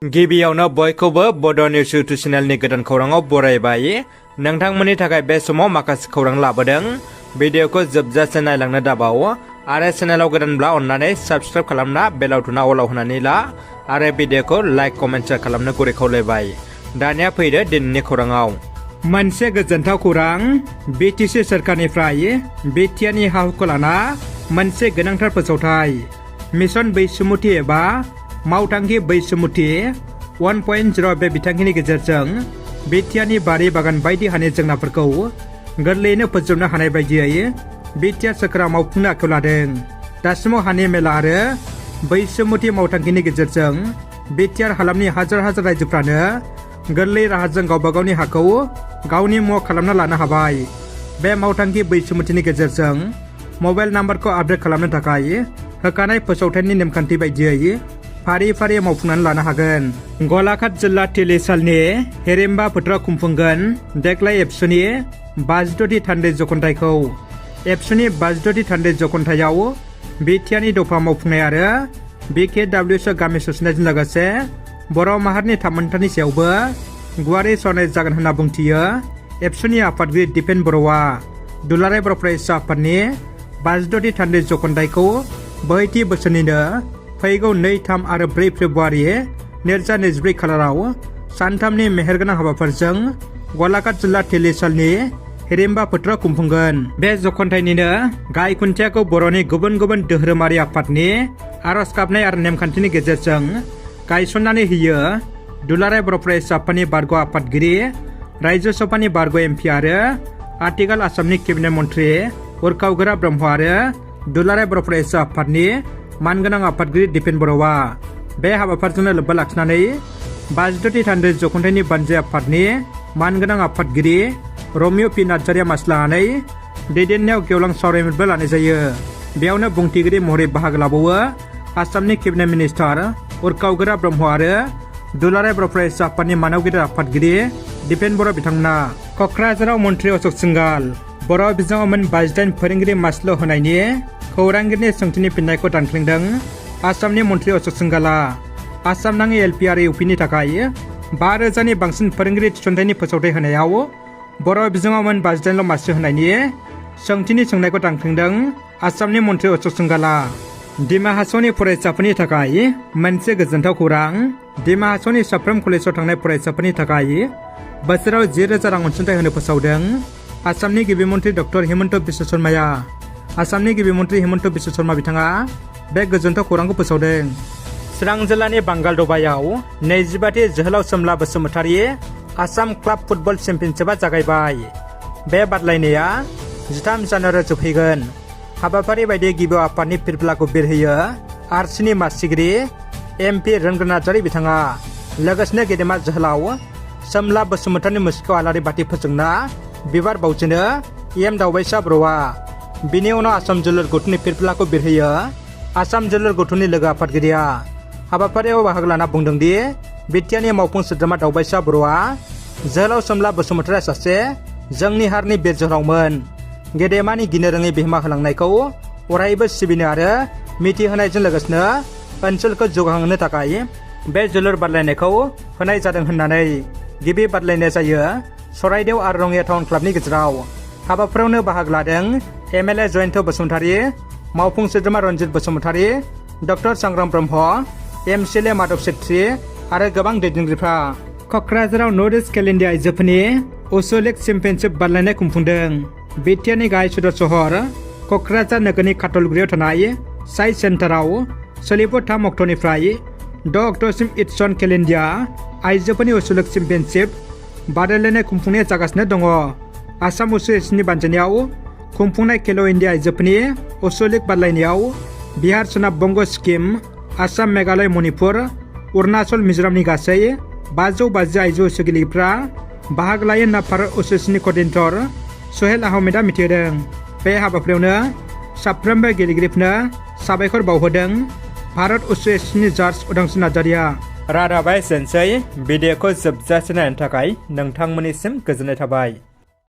गिबियावनो बयखौबो बड' निउस इउटुब चेनेलनि गोदान खौराङाव बरायबाय। नोंथांमोननि थाखाय बे समाव माखासे खौरां लाबोदों। भिडिअखौ जोबजासे नायलांनो दाबाव आरो चेनेलाव गोदानब्ला अन्नानै साबस्क्राइब खालामना बेल आइकनआ अलाव होनानै ला आरो भिडिअखौ लाइक कमेन्ट शेयार खालामनो गुरै खावलायबाय। दानिया फैदो दिनैनि खौराङाव। मोनसे गोजोनथाव खौरां बिटिसि सोरखारनिफ्राय बिटिआरनि हा-हुखौ लाना मोनसे गोनांथार फोसावथाय मिशन बैसुमुथि एबा मावथांखि बैसुमुथि 1.0 बे बिथांखिनि गेजेरजों बिटिआरनि बारि बागान बायदि हानि जेंनाफोरखौ गोरलैयैनो फोजोबनो हानाय बायदियै बिटिआर सोरखारा मावफुंनो आखायाव लादों। दासिमाव हानि मेला आरो बैसुमुथि मावथांखिनि गेजेरजों बिटिआर हालामनि हाजार हाजार रायजोफ्रानो गोरलै राहाजों गावबा गावनि हाखौ गावनि मुङाव खालामना लानो हाबाय। बे मावथांखि बैसुमुथिनि गेजेरजों मबाइल नाम्बारखौ आपडेट खालामनो थाखाय होखानाय फोसावथायनि नेमखान्थि बायदियै फारि फारि मावफुंनानै लानो हागोन। गलाघाट जिल्ला थिलिसालनि हेरेम्बा फोथाराव खुंफुंगोन देग्लाय एबसुनि 52थि थान्दै जख'न्थायखौ। एबसुनि 52थि थान्दै जख'न्थायाव बिटिआरनि दफा मावफुंनाय आरो बिकेडब्लिउएस गामि सुस्रांनायजों लोगोसे बर' माहारिनि थामोन्थानि सायावबो गुवारै सावरायनाय जागोन होनना बुंथियो एबसुनि आफादगिरि दिपेन बर'आ। दुलाराय बर' फरायसा आफादनि 52थि थान्दै जख'न्थायखौ बोहैथि बोसोरनिनो फैगौ 2, 3 आरो 4 फेब्रुवारि 2024 खालाराव सानथामनि मेहेरगोनां हाबाफारिजों गलाघाट जिल्ला थिलिसालनि हेरेम्बा फोथाराव खुंफुंगोन। बे जख'न्थायनिनो गाहाय खुन्थियाखौ बर'नि गुबुन गुबुन धोरोमारि आफादनि आर'ज गाबनाय आरो नेमखान्थिनि गेजेरजों गायसननानै होयो दुलाराय बर' फरायसा आफादनि बारग' आफादगिरि, रायजो सभानि बारग' एमपि आरो आथिखाल आसामनि केबिनेट मन्थ्रि उरखाव गोरा ब्रह्म आरो दुलाराय बर' फरायसा आफादनि मानगोनां आफादगिरि दिपेन बर'आ। बे हाबाफारिजोंनो लोब्बा लाखिनानै 52थि थान्दै जख'न्थायनि बानजाय आफादनि मानगोनां आफादगिरि रमिअ' पि नार्जारिया मासि लानानै दैदेननायाव गेवलां सावरायमेलबो लानाय जायो। बेयावनो बुंथिगिरि महरै बाहागो लाबावो आसामनि केबिनेट मिनिस्टार उरखाव गोरा ब्रह्म आरो दुलाराय बर' फरायसा आफादनि मानगिरि आफादगिरि दिपेन बर' बिथांमोना। क'क्राझाराव मन्थ्रि अशोक सिंघाल बर' बिजोङाव मोन 58 फोरोंगिरि मासिल' होनायनि खौरांगिरिनि सोंथिनि फिननायखौ दानख्लेंदों आसामनि मन्थ्रि अशोक सिंघालआ। आसाम नाङै एलपि आरो इउपिनि थाखाय 5,000नि बांसिन फोरोंगिरि थिसनथायनि फोसावथाय होनायाव बर' बिजोङाव मोन 58ल' मासि होनायनि सोंथिनि सोंनायखौ दानख्लेंदों आसामनि मन्थ्रि अशोक सिंघालआ। डिमा हासावनि फरायसाफोरनि थाखाय मोनसे गोजोनथाव खौरां। डिमा हासावनि साफ्रोम कलेजाव थांनाय फरायसाफोरनि थाखाय बोसोराव 10,000 रां अनसुंथाइ होनो फोसावदों आसामनि गिबि मन्थ्रि डक्टर हिमन्त बिश्व शर्माया। आसामनि गिबि मन्थ्रि हिमन्त बिश्व शर्मा बिथाङा बे गोजोनथाव खौरांखौ फोसावदों। चिरां जिल्लानि बांगालदबायाव 25थि जोहोलाव सोमला बसुमतारी आसाम क्लाब फुटबल चेम्पियनशिपआ जागायबाय। बे बादायलायनाया 13 जानुवारियाव जोबहैगोन। हाबाफारि बायदि गिबि आफादनि फिरफिलाखौ बिरहोयो आरसिनि मासिगिरि एमपि रोनगोन नार्जारि बिथाङा। लोगोसेनो गेदेमा जोहोलाव सोमला बसुमतारीनि मुसुखायाव आलारि बाथि फोजोंना बिबार बावजेनो एम दावबायसा बर'आ। बिनि उनाव आसाम जोलुर गौथुमनि फिरफिलाखौ बिरहोयो आसाम जोलुर गौथुमनि लोगो आफादगिरिया। हाबाफारियाव बाहागो लाना बुंदोंदि बिटिआरनि मावफुं सोद्रोमा दावबायसा बर'आ जोहोलाव सोमला बसुमतारीया सासे जोंनि हारिनि बिर जोहोलावमोन। गेदेमानि गिनो रोङै बिहोमा होलांनायखौ अरायबो सिबिनो आरो मिथिहोनायजों लोगोसेनो ओनसोलखौ जौगाहोनो थाखाय बे जोलुर बादायलायनायखौ होनाय जादों होननानै। गिबि बादायलायनाया जायो सराइदेव आरो रङिया टाउन क्लाबनि गेजेराव। हाबाफारियावनो बाहागो लादों एमएलए जयन्त बसुमतारी, मावफुं सोद्रोमा रन्जित बसुमतारी, डक्टर सांग्राम ब्रह्म, एमसिएलए माधव सेट्रि आरो गोबां दैदेनगिरिफ्रा। क'क्राझाराव नर्थ इस्ट खेल इन्डिया आइजोफोरनि उसु लीग चेम्पियनशिप बादायलायनाय खुंफुंदों। बिटिआरनि गाहाय सदर सहर क'क्राझार नोगोरनि काटलगुरियाव थानाय साइन्स सेन्टाराव सोलिफु 3 अक्ट'निफ्राय 6 अक्ट'सिम इटसन खेल इन्डिया आइजोफोरनि उसु लीग चेम्पियनशिप बादायलायनाय खुंफुंनाया जागासिनो दङ। आसाम उसु एस'सिएशननि बानजायनायाव खुंफुंनाय खेल' इन्डिया आइजोफोरनि उसु लीग बादायलायनायाव बिहार, सोनाब बंग, सिक्किम, आसाम, मेघालय, मणिपुर, अरुणाचल, मिज'रामनि गासै 550 आइजो उसु गेलेगिरिफ्रा बाहागो लायो होनना भारत उसु एस'सिएशननि क'र्डिनेटर सहेल आहमेदआ मिथिहोदों। बे हाबाफारियावनो साफ्रोमबो गेलेगिरिफोरनो साबायखर बावहोदों भारत उसु एस'सिएशननि जाज उदांस्रि नार्जारिया। रादाबा एसेनोसै। भिडिअखौ जोबजासे नायनो थाखाय नोंथांमोननिसिम गोजोननाय थाबाय।